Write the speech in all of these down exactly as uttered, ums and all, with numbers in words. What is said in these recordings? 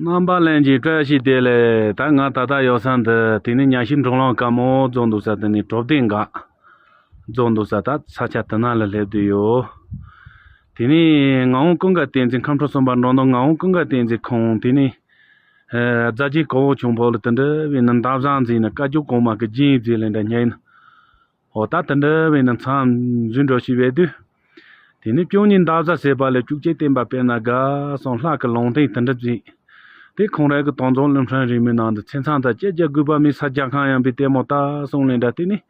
རྣམ་པ་ལྷན་རྒྱས་བཀྲ་ཤིས་བདེ་ལེགས། ད་ང་ད་ལྟ་ཡོད་ས་འདི་དེ་ནི་གཉའ་ཤིང་འབྲོང་ལང་དཀར་མོ་རྫོང་འདུག་ས། དེ་ནི་གྲོ་སྟེང་འགག་རྫོང་འདུག་ས། ད་ས་ཆ་དེ་ན་ལ་སླེབས་བསྡད་ཡོད། དེ་ནི་ངག་དབང་ཀུན་དགའ་བསྟན་འཛིན། ཁམས་སྤྲུལ་གསུམ་པ་འགྲོ་འདུག་ངག་དབང་ཀུན་དགའ་བསྟན་འཛིན་ཁོང་དེ་ནི་ཨེ་རྫ་རྒྱུད་གོ་བོ་ཆུང་པོ་ལ་དེ་འདྲ་བས་ན་འདབ་བཟང་འཛིན་ན་བཀའ་བརྒྱུད་གོང་མ་གི་རྒྱན་ཟེར་ལེ་འདྲ་ཉན། འོ་ད་དེ་འདྲ་བས་ན་མཚམས་འཛུལ་འགྲོ་ཞིག་བས་དུས། དེ་ནས་བཅུ་གཉིས་འདབ་བཟའ་ཟེར་བ་ལས་བཅུ་གཅིག་བསྟན་པ་སྤེལ་ན་དགའ་སོང་། ལྷ་གི་ལུང་བསྟན་དེ་འདྲ་བརྩིས། དེ་ཁོང་རང་གི་དོན་རྫོང་གླིང་ཕྲན་རིང་མོའི་ནང་དུ་མཚན་མཚམས་དང་བཅད་རྒྱ་དགོས་པ་མི་ས་རྒྱ་ཁང་ཡངས་པའི་ལྟད་མོ་ལྟ་སོང་ལེ་འདྲ། དེ་ནས་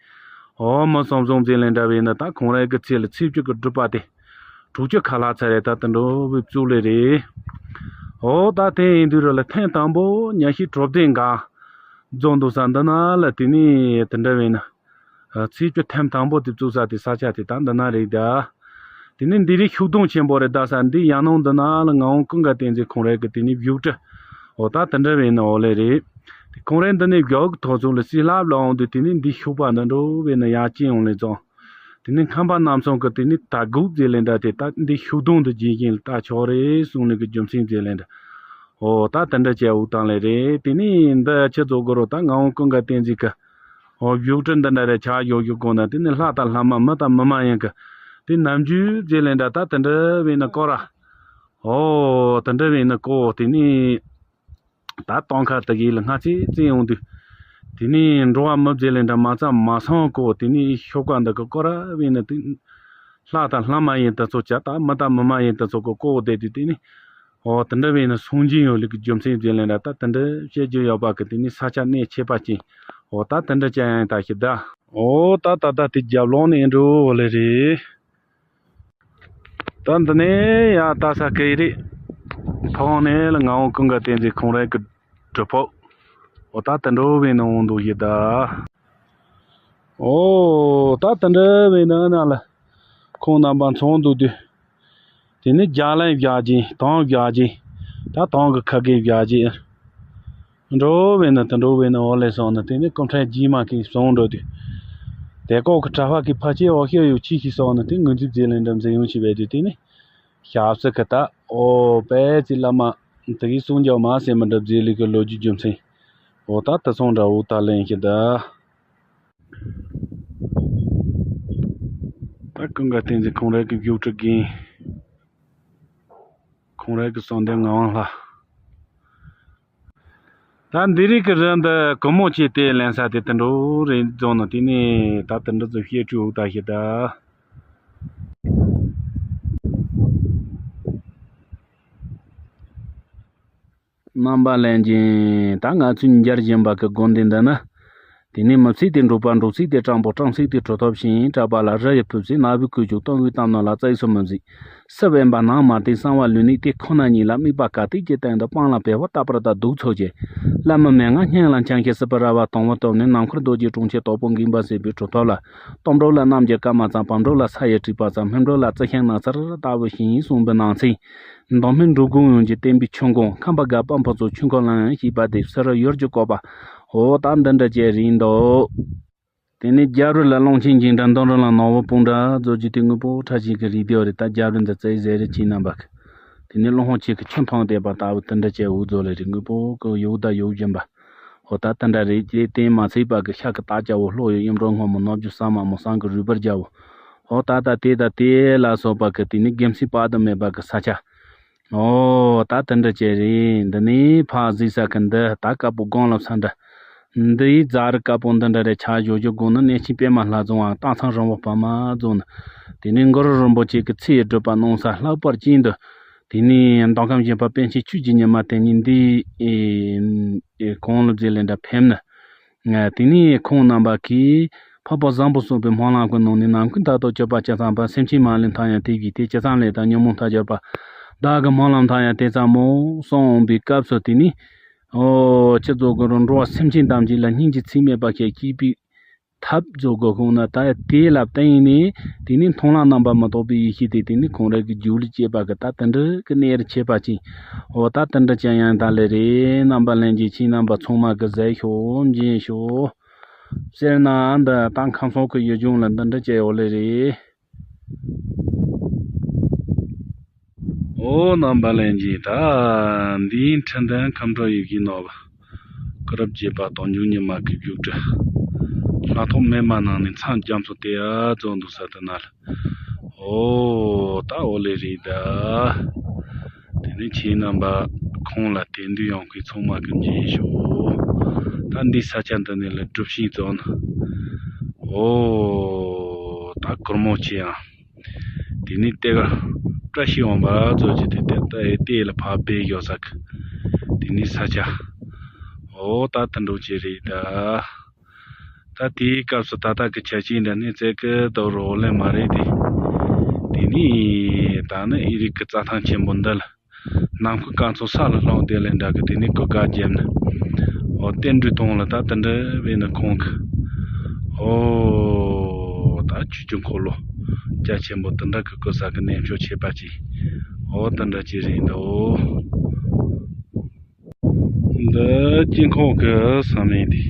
འོ་མི་སོམ་སོམ་ཟེར་ལེ་འདྲ་བས་ན་ད་ཁོང་རང་གི་ཚེ་ལ་ཚེས་བཅུ་གི་སྒྲུབ་པ་དེ་དྲུག་ཅུ་ཁ་ལྷག་ཚར་རེད། ད་དེ་འགྲོ་བའི་བཙུགས་ལེ་རེད། འོ་ད་དེ་ཡིན་དུས་ར་ལ་ཐེངས་དང་པོ་གཉའ་ཤིང་གྲོ་སྟེང་འགག་རྫོང་འདུག་ས་འདི་ན་ལ་དེ་ནས་དེ་འདྲ་བས་ན། ཚེས་བཅུ་ཐེམ་དང་པོ་དེ་བཙུགས་ས་དེ་ས་ཆ་དེ་ད་འདི་ན་རེད་ད། དེ་ནས་འདི་རིགས་ཤུག་སྡོང་ཆེན་པོ་རེད་ད་ས། འདི་ཡང་ནང་འདི་ན་ལ་ངག་དབང་ཀུན་དགའ་བསྟན་འཛིན་ཁོང་རང་གི་དེ་ནས་བཞུགས་ཁྲི། འོ་ད་དེ་འདྲ་བས་ན་འོ་ལེ་རེད། དེ་ཁོང་རང་འདི་ནས་བཞུགས་ཐོག་ཚོ་ལ་སྲིད་ལྷབ་ལ་འོང་དུས་དེ་ནས་འདི་ཤུག་པ་འདི་འགྲོ་བས་ན་ཡར་ཅིན་འོང་ལེ་ཙང་། དེ་ནས་ཁམས་པ་རྣམ་གསུམ་གི་དེ་ནས་ད་སྒུག་ཟེར་ལེ་འདྲ་དེ་ད་འདི་ཤུག་སྡོང་འདི་རྗེས་བཞིན་ལ་ད་ཆོག་རེད་གསུངས་ལེ་གི་རྒྱུ་མཚན་ཟེར་ལེ་འདྲ། འོ་ད་དེ་འདྲ་བྱས་འུ་ཏང་ལེ་རེད། དེ་ནས་འདི་ཆི་ཚོ་གི་རོ་ད་ངག་དབང་ཀུན་དགའ་བསྟན་འཛིན་གི་འོ་བཞུགས་ཁྲི་འདི་འདྲ་རེ་ཆ་བཞག་བཞུགས་དགོས་ན་དེ་ནི་ལྷ་དང་ལྷ་མ་མི་དང་མི་མ་ཡིན་གི་དེ་ནམ་རྒྱུན་ཟེར་ལེ་འདྲ་ད་དེ་འདྲ་བས་ན་སྐོར་ར། འོ་དེ་འདྲ་བས་ན་སྐོར་དེ་ནི་ད་སྟོན་ཁ་དེ་གི་ལ་སྔ་ཚེ་བཙན་ཡོང་དུས་དེ་ནི་འགྲོ་བ་མི་བརྗེད་ལེ་འདྲ་མ་ཚང་མ་སོང་སྐོར་དེ་ནི་ཤོག་ཀ་འདི་གི་སྐོར་ར་བས་ན་དེ་ལྷ་དང་ལྷ་མ་ཡིན་དེ་ཚོ་བྱ་ད་མི་དང་མི་མ་ཡིན་དེ་ཚོ་གི་སྐོར་བསྡད་དུས་དེ་ནི། འོ་དེ་འདྲ་བས་ན་སུང་ཅིན་ཡོད་ལུགས་ཀྱི་རྒྱུ་མཚན་བརྗོད་ལེ་འདྲ་ད་དེ་འདྲ་བཤད་རྒྱུ་ཡོད་པ་གི་དེ་ནི་ས་ཆ་གནས་ཆེ་པ་ཅིག་འོ་ད་དེ་འདྲ་ཅན་ཡང་ད་ཤི་ད། འོ་ད་ད་ད་དེ་རྒྱབ་ལོགས་ནས་འགྲོ་འོ་ལེ་རེད། ད་འདི་ནས་ཡ་ད་ས་ཀེ་རེད། ཐོག་ནས་ལ་ངག་དབང་ཀུན་དགའ་བསྟན་འཛིན་ཁོང་རང་གི་སྒྲུབ་ཕུག་འོ་ད་དེ་འགྲོ་བས་ན་འོང་འདུག་ཡི་ད། འོ་ད་དེ་འདྲ་བས་ན་ན་ལ་ཁོང་རྣམ་པ་ཚོང་འདུག་དུས། དེ་ནས་རྒྱ་གླིང་བཞག་རྗེས་དང་བཞག་རྗེས་ད་དང་གི་ཁ་གེ་བཞག་རྗེས། འགྲོ་བས་ན་དེ་འགྲོ་བས་ན་འོ་ལེ་སོང་ན་དེ་ནས་སྐུ་ཕྲེང་རྗེས་མ་གིས་སོང་འགྲོ་དུས། དེ་ཀོ་གི་གྲྭ་པ་གི་ཕ་ཆེ་འོ་ཤེ་ཡོ་ཆི་ཤི་སོང་ན་དེ་ངོས་འཛིན་མཛད་ལེ་འགྲམ་མཛད་ཡོང་ཤི་བས་དུས་དེ་ནས་ཞབས་སི་གི་ད་འོ་པའི་ཙི་བླ་མ་དེ་གི་གསུང་རྒྱ་མ་སེ་མི་འགྲུབ་མཛད་ལེ་གི་ལོ་རྒྱུས་རྒྱུ་མཚན་འོ་ད་དེ་སོང་འདྲ་འོ་ད་ལེན་ཤི་ད། ད་ཀུན་དགའ་བསྟན་འཛིན་ཁོང་རང་གི་བཞུགས་ཁྲི་རྒན། ཁོང་རང་གི་གསོལ་འདེབས་ངག་དབང་ལྷ། ད་འདི་རིགས་ཀྱི་རི་འདི་གུ་མོ་ཆེ་དེ་ལེན་ས་དེ་དེ་འགྲོ་རེད་རྫོང་ནི་དེ་ནས་ད་དེ་འདྲ་ཚོ་བཤད་སྤྲོས་འུ་ད་ཤི་ད། རྣམ་པ་ལྷན་རྒྱས། ད་ང་ཚོས་མཇལ་བཞིན་པ་གི་དགོན་སྡེ་འདི་ནི། དེ་ནས་མི་ཚེ་དེ་འགྲོགས་པ་འགྲོགས་ཚིག་དེ་སྤྲང་པོ་སྤྲང་ཚིག་དེ་གྲོ་ཐོབ་ཤིང་གྲགས་པ་ལ་རི་ཡི་ཕུབ་ཚིག་ན་བུའི་ཁུ་བྱུག་གཏོང་བའི་གཏམ་ནོར་ལ་བཙལ་སུ་མི་གཟིགས། སྲིད་དབེན་པ་ནང་མ་བསྡད་གསང་བ་ལུས་ནས་དེ་ཁོ་ན་ཉིད་ལ་དམིགས་པ་ག་དུས་ཀྱི་སྟེང་དུ་སྤང་ལ་བལ་བ་རྟ་པར་དང་གདུགས་ཚོགས་ཀྱི་བླ་མ་མན་ངག་སྙན་ལ་འཆང་ཞིང་སྲིད་པའི་ར་བ་དང་བོ་བཏོན་ནས་ནམ་མཁར་རྡོ་རྗེ་དྲུང་ཆེ་དྭགས་པོ་མགོན་པོ་ཟེར་བའི་གྲོ་ཐོབ་ལ། སྟོབས་འགྲོ་ལ་རྣམ་རྒྱལ་ཀརྨ་ཚང་བམ་འགྲོ་ལ་ས་ཡི་དྲེགས་པ་ཚང་སྨན་འགྲོ་ལ་རྩི་ཤིང་ནགས་ཚལ་ལྟ་བུ་ཞིང་གསུངས་པའི་ནང་ཚན། མདོ་སྨད་འབྲི་གུང་ཡོངས་ཀྱི་བསྟན་པའི་ཆུ་མགོ་ཁམས་པ་དགའ་དཔལ་ཕུན་ཚོགས་ཆོས་འཁོར་གླིང་ཞེས་པ་དེ་ཕྱི་རུ་ཡུལ་གྱི་བཀོད་པ། འོ་ད་འདི་འདྲ་ཅན་རེད་འདུག་དེ་ནས་རྒྱབ་རི་ལ་ཀློང་ཆེན་འགྱིང་འདྲ་མདུན་རི་ལ་ནོར་བུ་སྤུངས་འདྲ་མཛོད་ཀྱི་དེ་དངོས་པོ་ཁྲ་ཆིལ་གྱི་རིགས་དེ་རེད། ད་རྒྱབ་རི་འདི་རྩེ་ཟེར་རེ་ཆེ་རྣམ་པ་གི། དེ་ནས་ཀློང་ཧོ་ཆེ་གི་ཆུ་མཐོང་བསྡད་པ་ལྟ་བུ་དེ་འདྲ་ཅན་འུ་ཚོ་ལ་རེད། དངོས་པོ་གི་ཡོག་ད་ཡོག་བཞིན་པ། འོ་ད་དེ་འདྲ་རེད། དེ་དེ་མ་ཚད་པ་གི་ཤ་གི་རྟ་རྒྱ་བོ་ལྷོ་ཡི་གཡུ་འབྲུག་སྔོན་མོ་ནོར་བུ་ས་དམར་མོ་བསང་གི་རུས་སྦལ་རྒྱ་བོ། འོ་ད་ད་དེ་ད་དེ་ལ་སོགས་པ་གི་དེ་ནི་དགེ་མཚན་དཔག་ཏུ་མེད་པ་གི་ས་ཆ། འོ་ད་དེ་འདྲ་ཅན་རེད། འདི་ནི་ཕ་གཟིགས་ས་གི་འདི་ད་དཀར་པོ་སྒང་ལ་ས་འདྲ། འདི་ཡི་རྫ་རི་དཀར་པོ་འདི་འདྲ་རེད། ཆ་བཞག་རྒྱུ་དགོས་ན་གནས་ཆེན་པད་མ་ལྷ་རྫོང་བ་སྟག་ཚང་རིན་པོ་བར་མ་རྫོང་ནི། དེ་ནི་གུ་རུ་རིན་པོ་ཆེ་གི་ཚེ་ཡི་སྒྲུབ་པ་གནང་ས་ལྷག་པར་ཅན་དུ། དེ་ནས་མདོ་ཁམས་བཞི་པ་པཎ་ཆེན་ཆོས་ཀྱི་ཉི་མ་དེ་ཉིད་འདི་ཨེ་ཨེ་གོང་ལ་མཛད་ལེ་འདྲ་ཕེབས་ནི། ཨ་དེ་ནས་ཁོང་རྣམ་པ་གིས་འཕགས་པ་བཟང་པོ་གསུངས་པའི་སྨོན་ལམ་གྱི་ནང་ནས་ནམ་མཁའི་མཐའ་སྟོང་སྤྱོད་པ་ཇི་ཙམ་པ། སེམས་ཅན་མ་ལུས་མཐའ་ཡང་དེ་བཞིན་ཏེ། ཇི་ཙམ་ལས་དང་ཉོན་མོངས་མཐའ་གྱུར་པ། བདག་གི་སྨོན་ལམ་མཐའ་ཡང་དེ་ཙམ་མོ་གསུངས་འོང་པའི་སྐབས་སུ་དེ་ནས། ཨོ་ཅི་ཚོ་གི་རུ་འགྲོ་བ་སེམས་ཅན་ཐམས་ཅད་ལ་སྙིང་རྗེ་ཚད་མེད་པ་ཞིག་སྐྱེས་པའི་ཐབས་རྫོགས་དགོས་ཤོང་ན་ད་དེ་ལ་བརྟེན་ནས་དེ་ནས་མཐོང་ལམ་རྣམ་པར་མི་རྟོག་པའི་ཡེ་ཤེས་དེ་དེ་ནས་ཁོང་རང་གི་རྒྱུད་ལ་སྐྱེས་པ་གི་ད་དེ་འདྲ་གི་གནས་རུ་ཆད་པ་ཅིག་འོ་ད་དེ་འདྲ་ཅན་ཡང་ད་ལེ་རེད། རྣམ་པ་ལྷན་རྒྱས་ཁྱེད་རྣམ་པ་ཚང་མ་གི་ཟེར་ཤོག་འཇིན་ཤོག་ཟེར་ན་འདི་ད་ཁམས་སོག་གི་ཡུལ་ལྗོངས་ལ་འདི་འདྲ་ཅན་ཡོད་ལེ་རེད། ཨོ་རྣམ་པ་ལྷན་རྒྱས། ད་འདིའི་འཕྲིན་ལྡན་ཁམས་སྤྲོ་ཡི་གེའི་ནང་སྐུ་རབས་བརྒྱད་པ་དོན་འཇུག་ཉི་མ་གི་རྒྱུགས་སྤྲོད། ལྷ་ཐོག་སྨིན་མ་ནང་ནས་མཚམས་རྒྱ་མཚོ་དེ་ཡ་རྫོགས་འདུག་ས་དེ་ན་ལ། ཨོ་ད་ཨོ་ལེ་རེད་ད། དེ་ནས་ཁྱེད་རྣམ་པ་ཁོང་ལ་དད་འདུན་ཡོད་མཁན་ཚང་མ་གི་མཇལ་ཞུ། ད་འདི་ས་ཆ་འདི་ནས་ལ་སྒྲུབ་བྱེད་རྫོགས་ན། ཨོ་ད་གུར་མོ་ཆེ་ཡང་། དེ་ནས་ལྟེ་བར་བཀྲ་ཤིས་འོང་བ་ཚོ་ཅི་དེ་ལྟེ་ལྟེ་ལ་ཕབ་པའི་ཡོད་ས་གི། དེ་ནས་ས་ཆ། ཨོ་ད་དུ་འགྲོ་ཅི་རེད་ད། ད་དེའི་སྐབས་སུ་ད་ལྟ་གི་ཆ་ཆེན་འདི་ནི་བཙན་གི་དོ་རོ་ལེ་མ་རེད་དེ། དེ་ནས་ད་ནི་ཨི་རིག་གི་རྩྭ་ཐང་ཆེན་པོ་འདི་ལ། ནམ་མཁའ་སྐར་ཚོགས་ས་ལ་ལྷུང་དེ་ལས་འདྲ་གི་དེ་ནས་གོ་སྐབས་བརྒྱབ་ནས། ཨོ་རྟེན་འབྲེལ་གཏོང་ལ་ད་དེ་འདྲ་བས་ན་ཁོང་གི། ཨོ་ད་ཆུ་ཆུ་འཁོར་ལོ་རྒྱ་ཆེན་པོ་དེ་འདྲ་གི་བཀོད་ས་གི་གནས་མཆོག་ཆེ་བ་ཅིག། ཨོ་དེ་འདྲ་ཅིག་རེད་འདུག། འདི་དཀྱིལ་འཁོར་གི་ས་མིང་དེ།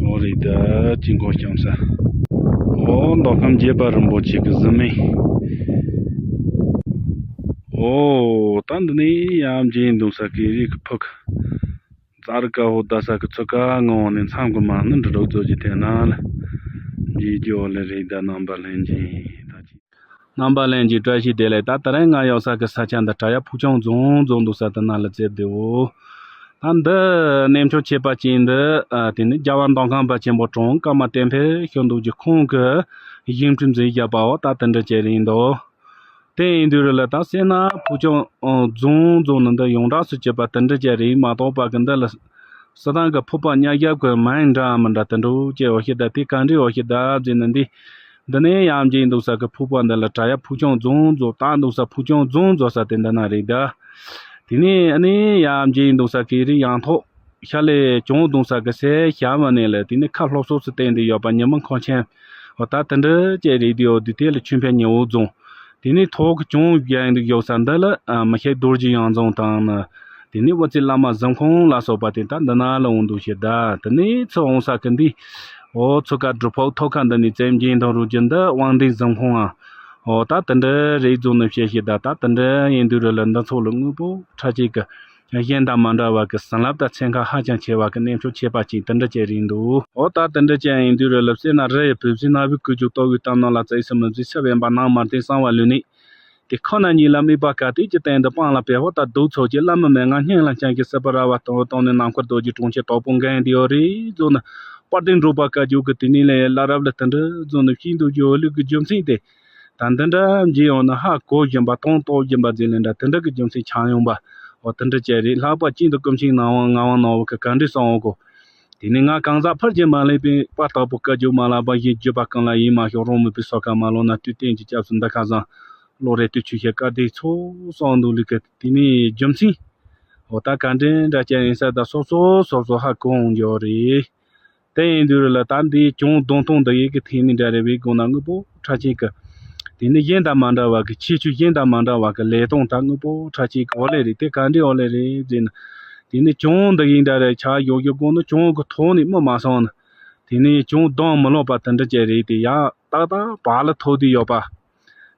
ཨོ་རེད་ད། དཀྱིལ་འཁོར་བཤམས་ས། ཨོ་མདོ་ཁམས་རྒྱས་པ་རིན་པོ་ཆེ་གི་གཟིམ་མིང་། ཨོ་ད་འདི་ནས་ཡར་མཇལ་འདུག་ས་གི་རི་གི་ཕུག་ཙར་ཀ་ཧོ་ད་ས་གི་ཚུ་ཀ་ངོ་ནས་མཚམས་གི་མ་ནི་འབྲི་རོགས་ཚོ་གི་དེ་ན་ལ། མཇལ་རྒྱུ་ཨོ་ལེ་རེད་ད། རྣམ་པ་ལྷན་རྒྱས་ད་ཅི། རྣམ་པ་ལྷན་རྒྱས་བཀྲ་ཤིས་བདེ་ལེགས། ད་ད་རེས་ང་ཡོད་ས་གི་ས་ཆ་འདི་བྲག་གཡབ་ཕུག་ཆུང་རྫོང་རྫོང་འདུག་ས་དེ་ན་ལ་ཙེབ་དེའོ། ད་འདི་གནས་མཆོག་ཆེ་བ་ཅན་འདི། ཨ་དེ་ནི་རྒྱལ་བ་མདོ་ཁམས་པ་ཆེན་པོ་དྲུང་ཀརྨ་བསྟན་འཕེལ་ཞུ་འདུག་གི་ཁོང་གི་བཞེངས་སྐྲུན་མཛད་བཞག་པའོ། ད་དེ་འདྲ་ཅན་རེད་འདུག། དེ་ཡིན་དུས་རེད་ལ་ད་སེ་ན་ཕུག་ཆུང་རྫོང་རྫོང་ནི་འདི་ཡོངས་གྲགས་སུ་གྱུར་པ་དེ་འདྲ་ཅན་རེད་མ་གཏོགས་པ་གི་འདི་ལ། སི་ཏང་གི་ཕུག་པ་ཉག་ཞབས་ཀྱི་མིང་འདྲ་མི་འདྲ་དུ་འགྲོ་ཅེས་འོ་ཤི་ད་དེ་ག་འདྲའི་འོ་ཤི་ད་ཟེར་ན་འདི། འདི་ནས་ཡར་མཇལ་འདུག་ས་གི་ཕུག་པ་འདི་ལ་བྲག་གཡབ་ཕུག་ཆུང་རྫོང་རྫོང་ད་འདུག་ས་ཕུག་ཆུང་རྫོང་རྫོང་ས་དེ་འདི་ན་རེད་ད། དེ་ནས་ཨ་ནི་ཡར་མཇལ་འདུག་ས་གི་རི་ཡང་ཐོག་ཤ་ལས་གྱོང་གདུང་ས་གི་སའི་ཞབས་མ་ནས་ལ་དེ་ནས་ཁ་སློབ་གསོ་སུ་བསྟན་ཏེ་ཡོད་པ་ཉི་མ་འཁོར་ཆེན། འོ་ད་དེ་འདྲ་ཅན་རེད་དེ་འོ་དུས་དེ་ལ་ཆོས་འཕེལ་ཉི་འོད་རྫོང་། དེ་ནས་ཐོག་གི་གྱོང་རྒྱག་འདུག་ཡོད་ས་འདི་ལ་ཨ་མི་ཤེས་རྡོ་རྗེ་ཡང་རྫོང་དང་ནི། དེ་ནས་དབུ་རྩེ་བླ་མ་གཟིམ་ཁང་ལ་སོགས་པ་དེ་ད་འདི་ན་ལ་འོང་འདུག་ཤེས་ད། དེ་ནས་ཚུར་འོང་ས་གི་འདི། ཨོ་ཚུར་ཀ་སྒྲུབ་ཕུག་ཐོག་ཁ་འདི་ནས་བཙན་གྱི་མཐོང་རུ་རྒྱུ་འདི་དབང་ལྡན་གཟིམ་ཁང་ཨ། ཨོ་ད་དེ་འདྲ་རེད་རྫོང་ནི་བཤད་ཤེས་ད། ད་དེ་འདྲ་ཡིན་དུས་རེད་ལ་འདི་ཚོ་ལ་དངོས་པོ་ཁྲ་ཅིག་གི། གཞན་དང་མ་འདྲ་བ་གི་བྱིན་རླབས་དང་ཚན་ཁ་ཧ་ཅང་ཆེ་བ་གི་གནས་མཆོག་ཆེ་བ་ཅིག་དེ་འདྲ་ཅན་རེད་འདུག། ཨོ་ད་དེ་འདྲ་ཅན་ཡིན་དུས་རེད་ལ་སེ་ན་རི་ཡི་བུ་སི་ན་བུ་ཀུ་ཅུ་ཏོ་བུའི་གཏམ་རྣམས་ལ་བཙལ་སེམས་མི་བཟོད་ཆབ་ཡན་པ་ནང་མར་ལྡན་གསང་བ་ལུས་ནས། དེ་ཁོ་ན་ཉིད་ལ་དམིགས་པ་ག་དུས་ཀྱི་སྟེང་དུ་སྤང་ལ་བལ་ཧོ་ད་གདུགས་ཚོགས་ཀྱི་བླ་མ་མན་ངག་སྙན་ལ་ཅན་གྱི་སྲིད་པ་ར་བ་དང་བོ་དང་ནས་ནམ་མཁའ་རྡོ་རྗེ་དྲུང་ཆེ་དྭགས་པོ་འགན་དེ་ཡོད་རེད་རྫོགས་ན། དཔལ་ལྡན་འབྲུག་པ་བཀའ་བརྒྱུད་ཀྱི་དེ་ནས་ལས་བླ་རབས་ལ་དེ་འདྲ་རྫོགས་ནས་ཤིན་ཏུ་བརྗོད་ལུགས་ཀྱི་རྒྱུ་མཚན་དེ། ད་འདི་འདྲ་མཇལ་ཡོང་ན་ཧ་གོ་བཞིན་པ་དང་རྟོགས་བཞིན་པ་ཟེར་ལེ་འདྲ་དེ་འདྲ་གི་རྒྱུ་མཚན་ཆགས་ཡོང་པ། འོ་དེ་འདྲ་ཅན་རེད། ལྷག་པར་ཅན་དུ་ཀུན་མཁྱེན་ནག་དབང་ངག་དབང་ནག་པོ་གི་ག་འདྲའི་གསང་བ་གོ། དེ་ནས་ང་གང་ཟག་ཕར་གྱི་མ་ལས་པའི་དཔལ་དྭགས་པོ་བཀའ་བརྒྱུད་མ་ལ་པ་ཡིན་བརྒྱུད་པ་གང་ལ་ཡིན་མ་ཤོག་རོང་མུ་པའི་སོ་ཁ་མ་ལོ་ན་དུས་གཏན་གྱི་སྐྱབས་སུ་འདི་ཁ་བཟང་། བློ་རེ་ལྟོས་ཆོས་བཤད་བཀའ་བདེ་ཚོགས་གསོག་འདུག་ལུགས་ཀྱི་དེ་ནས་རྒྱུ་མཚན། འོ་ད་ག་འདྲའི་འདྲ་ཅན་ཡིན་ས་ད་སོ་སོ་སོ་སོ་ཧ་གོ་འོང་རྒྱུ་རེད། དེ་ཡིན་དུས་ལ་ད་འདིའི་གྱོང་གདུང་ཐུང་འདི་ཡི་གི་ཐད་ནས་འདྲ་རེ་བའི་སྒོ་ན་དངོས་པོ་ཁྲ་ཅན་གི། དེ་ནི་གཞན་དང་མ་འདྲ་བ་གི་ཁྱད་ཆོས་གཞན་དང་མ་འདྲ་བ་གི་ལས་སྟངས་ད་དངོས་པོ་ཁྲ་ཅན་གི་འོ་ལེ་རེད། དེ་ག་འདྲའི་འོ་ལེ་རེད་ཟེར་ན། དེ་ནི་གྱོང་འདི་ཡིན་འདྲ་རེ་ཆ་ཡོག་ཡོག་སྒོ་ནི་གྱོང་གི་ཐོག་ནས་མི་མ་སོང་ན། དེ་ནི་གྱོང་གདུང་མི་ལོག་པ་དེ་འདྲ་ཅན་རེད་དེ་ཡ། ཏག་ཏག་བག་ལ་ཐོག་དུས་ཡོད་པ།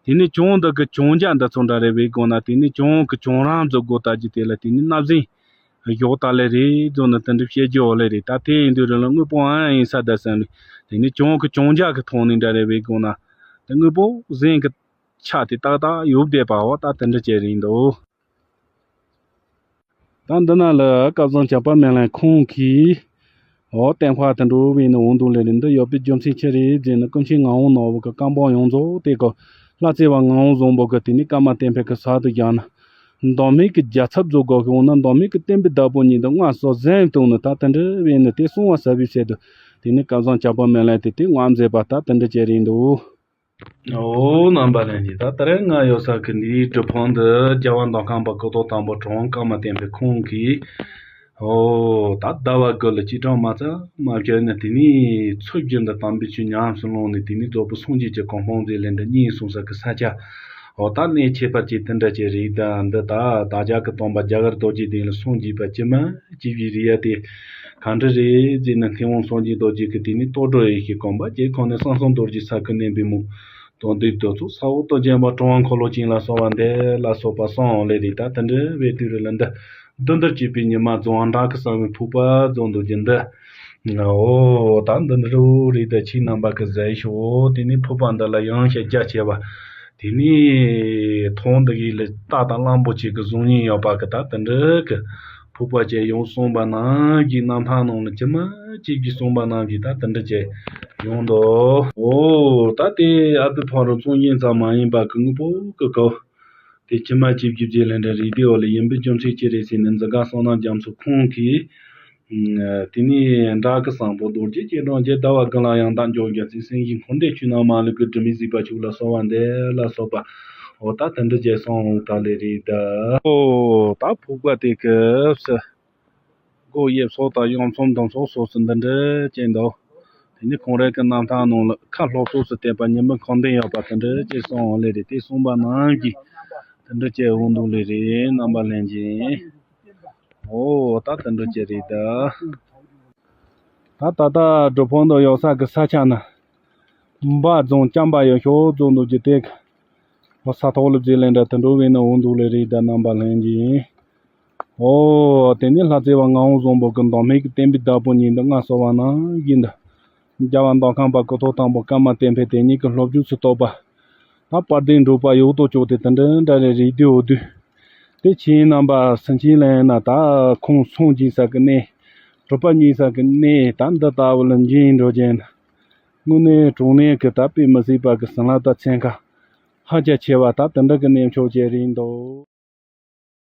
དེ་ནས་གྱོང་འདི་གི་གྱོང་རྒྱ་འདི་ཚོ་འདྲ་རེ་བའི་སྒོ་ན་དེ་ནས་གྱོང་གི་གྱོང་རང་བཟོ་དགོས་ལྟ་རྒྱུ་དེ་ལ་དེ་ནས་སྣ་བཟན་ཡོག་ལྟ་ལེ་རེད་བཟོ་ན་དེ་འདྲ་བཤད་རྒྱུ་འོ་ལེ་རེད། ད་དེ་ཡིན་དུས་རེ་ལ་དངོས་པོ་ཨང་ཡིན་ས་ད་སེམས་ལ་དེ་ནས་གྱོང་གི་གྱོང་རྒྱ་གི་ཐོག་ནས་འདྲ་རེ་བའི་སྒོ་ན་དེ་དངོས་པོ་གཟན་གི་ཆ་དེ་ཏག་ཏག་ཡོད་བསྡད་པའོ། ད་དེ་འདྲ་ཅན་རེད་འདུག། ད་འདི་ན་ལ་སྐལ་བཟང་བྱམས་པ་སྨོན་ལམ་ཁོང་གིས། འོ་བསྟན་པ་དེ་འགྲོ་བའི་ནི་འོང་དུ་ལེ་རེ་འདི་ཡོད་པའི་རྒྱུ་མཚན་ཆི་རེད་ཟེར་ན། ཀུན་མཁྱེན་ངག་དབང་ནོར་བུ་གི་བཀའ་འབངས་ཡོངས་རྫོགས་དེ་གི་ལྷ་རྩེ་བ་ངག་དབང་བཟང་པོ་གི་དེ་ནི་བཀའ་མ་བསྟན་པའི་གི་ས་དུ་བཞག་ན། མདོ་སྨད་ཀྱི་རྒྱལ་ཚབ་བཟོ་དགོས་གི་འོང་ན་མདོ་སྨད་ཀྱི་བསྟན་པའི་བདག་པོ་ཉིད་དུ་སྔར་སོ་གཟན་བཏང་ནི་ད་དེ་འདྲ་བས་ནི་དེ་གསུང་བ་ཟབ་པའི་ཚད་དུ་དེ་ནི་སྐལ་བཟང་བྱམས་པ་སྨོན་ལམ་དེ་དེ་ངོ་མཛད་པ་ད་དེ་འདྲ་ཅན་རེད་འདུག། ཨོ་རྣམ་པ་ལྷན་རྒྱས། ད་ད་རེས་ང་ཡོད་ས་གི་འདིའི་སྒྲུབ་ཕུག་འདི་རྒྱལ་བ་མདོ་ཁམས་པ་སྐུ་ཐོག་དང་པོ་དྲུང་ཀརྨ་བསྟན་པའི་ཁོང་གིས། ཨོ་ད་ཟླ་བ་དགུ་ལ་སྐྱེས་གྲོགས་མ་ཚ་མ་བྱས་ནས་དེ་ནས་ཚུལ་བཞིན་དུ་དམ་པའི་ཆོས་ཉམས་སུ་བླངས་ནས་དེ་ནས་རྫོགས་པའི་སངས་རྒྱས་ཀྱི་གོ་འཕང་མཛད་ལས་འདི་གཉིས་གསུངས་ས་གི་ས་ཆ། ཨོ་ད་གནས་ཁྱད་པར་ཅན་དེ་འདྲ་ཅན་རེད། ད་འདི་ད་བདག་ཅག་གི་སྟོན་པ་རྒྱ་གར་རྡོ་རྗེ་གདན་ལ་སངས་རྒྱས་པ་ཇི་མ་ཇི་བཞིན་རིགས་ཡ་དེ་གང་འདྲ་རེད་ཟེར་ན། མཁས་དབང་སངས་རྒྱས་རྡོ་རྗེ་གི་དེ་ནི་རྟོགས་གྲོལ་ཡེ་ཤེས་གོམས་པ་ཅེས་ཁོང་ནས་གསང་གསུམ་རྡོ་རྗེ་ས་ཁུ་གནས་པའི་མུ། དོན་དུས་དུས་ཚོད་ས་འོག་ཏུ་བརྒྱན་པ་གྲོང་བ་འཁོར་ལོ་ཅན་ལ་སོགས་པ་འདི་ལ་སོགས་པ་གསུངས་ལེ་རེད། ད་དེ་འདྲ་བའི་དུས་རེད་ལ་འདི་འདི་འདིར་སྐྱེས་པའི་ཉི་མ་རྫོང་བ་འདྲ་གི་གསང་བའི་ཕུག་པ་རྫོང་དུ་རྒྱུ་འདི། ཨོ་ད་འདི་འདྲ་རེད། ད་ཁྱེད་རྣམ་པ་གི་གཟིགས་ཤོག་དེ་ནས་ཕུག་པ་འདི་ལ་ཡང་ཞིག་རྒྱ་ཆེ་བ། དེ་ནས་ཐོག་འདི་གི་ལ་རྟ་དང་གླང་པོ་ཆེ་གི་གཟུགས་བརྙན་ཡོད་པ་གི་ད་དེ་འདྲ་གི་ཕུག་པ་ཅིག་ཡང་གསུངས་པ་ནང་གི་རྣམ་ཐར་ནང་ལ་ཇི་མ་ཇི་བཞིན་གསུངས་པ་ནང་གི་ད་དེ་འདྲ་ཅིག་ཡོང་འདུག་ཨོ་ད་དེ་ཨ་ཏི་ཕ་རུ་ཚོང་ཡིན་ཙམ་མ་ཡིན་པ་གི་དངོས་པོ་གི་གོ་དེ་ཇི་མ་ཇི་བཞིན་རྗེ་ལེ་འདྲ་རིགས་དེ་འོག་ལ་ཡིན་པའི་རྒྱུ་མཚན་ཅི་རེད་ཟེར་ནས་འཛི་ག་བསོད་ནམས་རྒྱ་མཚོ་ཁོང་གིས། དེ་ནས་འདྲ་གི་བཟང་པོ་རྡོ་རྗེ་སྐྱེ་འགྲོ་རྗེ་ཟླ་བ་དགུ་ལ་ཡང་དག་འཇོག་རྒྱལ་སྲས་སེང་གེ་འཁོར་འདས་ཆོས་རྣམས་མ་ལུས་ཀྱི་སྒྲོན་མེ་གཟིགས་པ་ཆོས་ལ་གསོལ་བ་འདེབས་ལ་སོགས་པ། འོ་ད་དེ་འདྲ་བྱས་སོང་ད་ལེ་རེད་ད། ཨོ་ད་ཕུག་པ་དེ་སྐབས་སུ་སྒོ་དབྱིབས་སོགས་དང་གཡོན་ཚོམ་དང་སོགས་སོགས་སུ་འདི་འདྲ་ཅན་འདུག་དེ་ནས་ཁོང་རང་གི་རྣམ་ཐར་ནང་ལ་ཁ་སློབ་གསོ་སུ་བསྟན་པ་ཉི་མ་ཁོང་འདི་ཡོད་པ་དེ་འདྲ་ཅན་སོང་ལེ་རེད། དེ་གསུངས་པ་ནང་གི་དེ་འདྲ་ཅན་འོང་འདུག་ལེ་རེད། རྣམ་པ་ལྷན་རྒྱས། ཨོ་ད་དེ་འདྲ་ཅན་རེད་ད། ད་ད་ལྟ་སྒྲུབ་ཕུག་འདི་ཡོད་ས་གི་ས་ཆ་ན་འབའ་རྫོང་ལྕམ་པ་ཡོད་ཤོག་རྫོང་འདུག་རྒྱུ་དེ་གི་ས་ཐོག་ལ་རྗེས་ལེན་འདྲ་དེ་འགྲོ་བས་ན་འོང་འདུག་ལེ་རེད་ད། རྣམ་པ་ལྷན་རྒྱས། ཨོ་དེ་ནས་ལྷ་རྩེ་བ་ངག་དབང་བཟང་པོ་གི་མདོ་སྨད་ཀྱི་བསྟན་པའི་བདག་པོ་ཉིད་འདི་ང་གསོལ་བ་ནང་བཞིན་དུ། རྒྱལ་བ་མདོ་ཁམས་པ་སྐུ་ཐོག་དང་པོ་ཀརྨ་བསྟན་འཕེལ་དེ་ཉིད་ཀྱི་སློབ་བརྒྱུད་སུ་གཏོགས་པ། ད་དཔལ་ལྡན་འབྲུག་པ་ཡོད་དོ་ཅོག་དེ་དེ་འདྲ་འདྲ་རེ་རེ་བསྡུས་འོ་དུས། དེ་ཁྱེད་རྣམ་པ་སེམས་ཅན་ལ་ཡིན་ན་ད་ཁོང་སངས་རྒྱས་ས་གི་གནས། གྲུབ་པ་བརྙེས་ས་གི་གནས་ད་འདི་ལྟ་བུ་ལ་འབྱིན་འགྲོ་རྒྱུ་ན། དངོས་གནས་དྲང་གནས་ཀྱི་ད་དཔེ་མི་སྲིད་པ་གི་བྱིན་རླབས་དང་ཚན་ཁ་ཧ་ཅང་ཆེ་བ་ད་དེ་འདྲ་གི་གནས་མཆོག་ཅིག་རེད་འདུག